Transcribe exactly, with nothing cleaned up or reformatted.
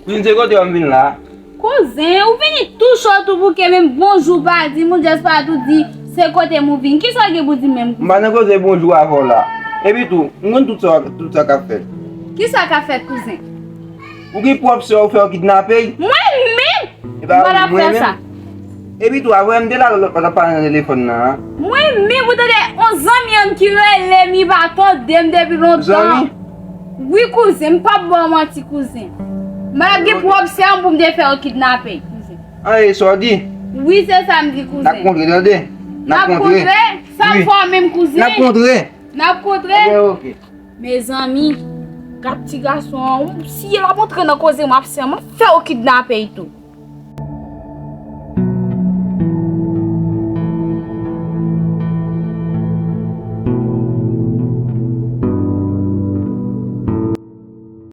Kouzin, se kote w m vin la? Kouzen, ou vini tou cho tou bouke, menm bonjou pa di m, ou just pa tou di se kote m ou vin. Kisa w gen pou di m menm, kouzen? M pa nan koze bonjou avè w la. Epi tou, m konn tout sa, tout sa k ap fèt. Kisa k ap fèt, kouzen? Ou gen pwòp sè w fè w kidnape? Mwen menm? E pa mwen menm? Epi tou, avè m te la lòt pa t ap pale nan telefòn nan, an. Mwen menm, ou tande yon zanmi an ki rele m, li pa tande m depi lontan. Zanmi? Wi, kouzen, m p ap ba w manti, kouzen. M ap gen pwòp sè m pou m te fè w kidnape, kouzen. An, e sa w di? Wi, se sa m di, kouzen. N ap kontre, tande? N ap kontre. Sa m fè w menm, kouzen? N ap kontre. N ap kontre. Ebyen, oke. Mezanmi, gad ti gason an, si l ap antre nan koze m ap sè, m ap fè w kidnape tou.